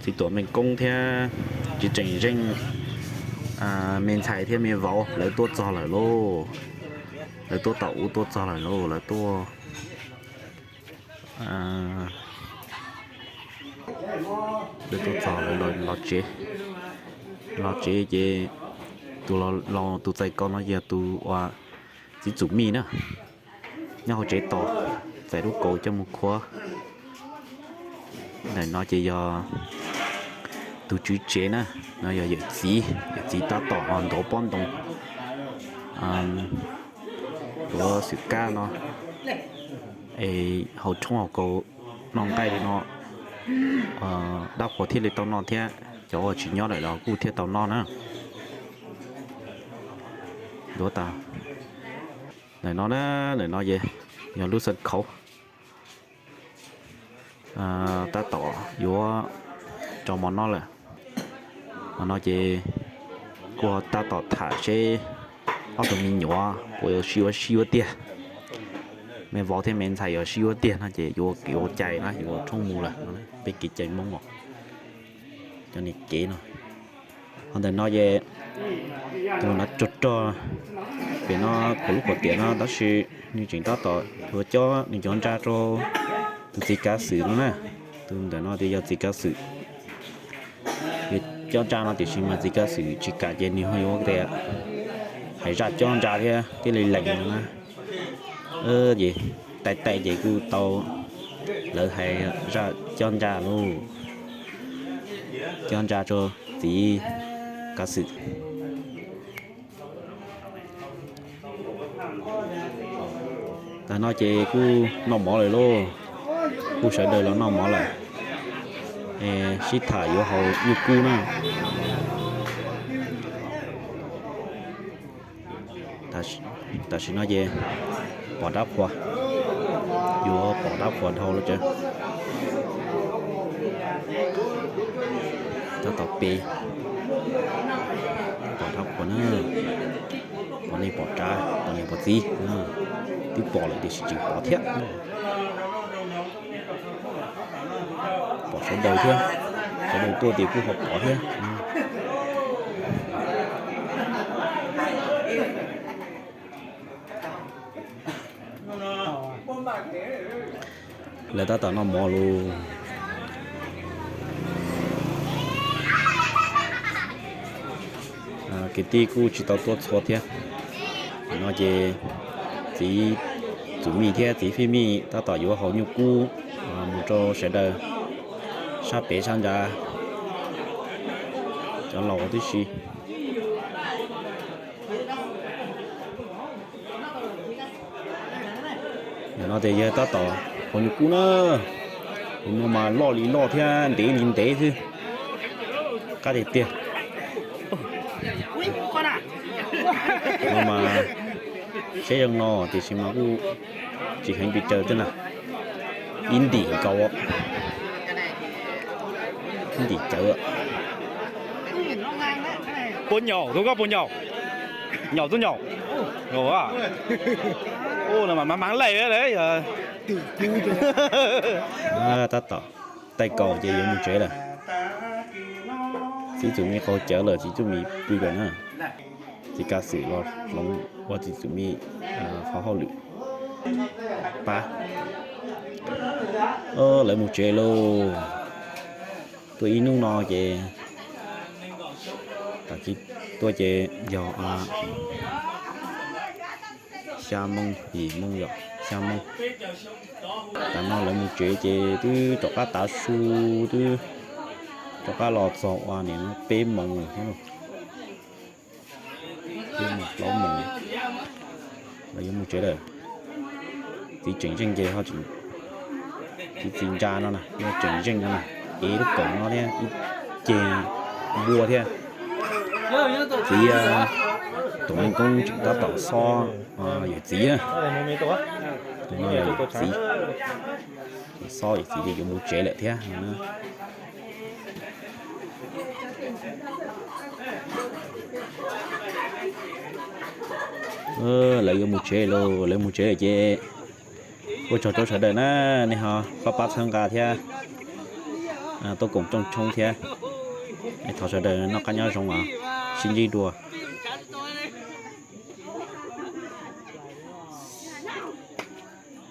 Txiv Tuam Meej Koob thiab txiv Tseem Zeej, me ntxhais thiab me vauv lawv tuaj txog lawm lauj. Lawv tuaj tom ub tuaj txog lawm lauj, lawv tuaj, lawv tuaj txog lawv los tsev. Los tsev ces tus los tus txais kaus no yog tus uas txiv Txum Mij na, nyob hauv tsev tos, txais lub kaus coj mus khuab. Ntawm no ces yog tus tswv tsev na, no yog yawm txiv, yawm txiv tab tom ntov pob ntoo, tuav xwm kab no, es haus tshoob haus kaus noj nqaij li no, dab qhuas thiaj li tau noj thiab, cov uas tsis nyob lawm los kuj thiaj tau noj na. Ntawm no na, ntawm no ces yog lub xeev khauv, tab tom yuav tso mov noj lawm. Hmo no ces kuj tab tom tham seb ob tug me nyuam puas yuav sib yuav sib yuav tiag. Me vauv thiab me ntxhais yuav sib yuav tiag no ces yuav kev ua cai na, yuav ua tshoob mus lawm, peb kev cai Hmoob os. Cov niam kev no, ho ntawm no ces tus no rog rog pem no, khuam lub khuam tiam no tab sis nws tseem tab tom yuav cob nws cov ntsa rau tus txiv kav xwm no na. Tus ntawm no tias yog txiv kav xwm. Yog cob ntsa no tiam sis mas txiv kav xwm tsis kam ces nws ho yuav tias hais zaj cob ntsa thiab thiaj li lees no na. Ces tais tais ces kuj tau lawv hais zaj cob ntsa lauj, cob ntsa rau txiv kav xwm. Tag no ces kuj noj mov lawm lauj, kuj sawv daws los noj mov lawm, sib tham yuav haus nyuj kub na. Tam sim no ces pom dab qhuas, yuav pom dab qhuas dhau lawm. Tab tom pe, pom dab qhuas na, pom niam pom txiv, twb pom lawm tiam sis tseem pom thiab. Pom sawv daws thiab, sawv daws tuaj tias kuj ho pom thiab. Lawv tab tom noj mov lauj. Kwv tij kuj tsis tau tuaj txhua thiab. No ces txiv Txum Mij thiab txiv Fij Mij tab tom yuav haus nyuj kub mus rau sawv daws sab pem sab ntsa, cov laus tib si. Nim no ces yawg tab tom haus nyuj kub na, tus no mas loj li loj thiab ntev li ntev xwb, qab tiag tiag. No mas saib zoo no tiam sis mas kuj tsis heev pes tsawg thiab na, ib ntim nkaus, ib ntim cawv. Puas nyaum tus koj puas nyaum? Nyaum tus nyaum. Tab tom taij kaus ces yuav mus tsev lawm. Txiv Txum Mij qaug cawv lawm, txiv Txum Mij pw lawm na. Txiv Kav Xwm los hloov ua txiv Txum Mij qhov hauj lwm pab. Lawv mus tsev lauj. Tuaj ib hnub no ces, tuaj ces yog xya moo yim moo yom, xya moo. Tam no lawv mus tsev ces twb rov qab tav su, twb rov qab los txog ua niam peb moos thiab lauj. Plaub moos, lawv yuav mus tsev lawm. Txiv Tseem Zeej ces ho, txiv txiv ntsa no na, yog Tseem Zeej no na, ev lub kawm no thiab ib ceg npua thiab. Txiv Tuam Meej Koob tseem tab tom xob yawm txiv na. Tus no yog yawm txiv, xob yawm txiv ces yuav mus tsev lawm thiab. Lawv yuav mus tsev lauj, lawv mus tsev lawm ces ua tsaug rau sawv daws na, nej ho pab pab txhawb nqa thiab. Tuaj koom rooj tshoob thiab. Thov sawv daws noj qab nyob zoo os, sib ntsib dua.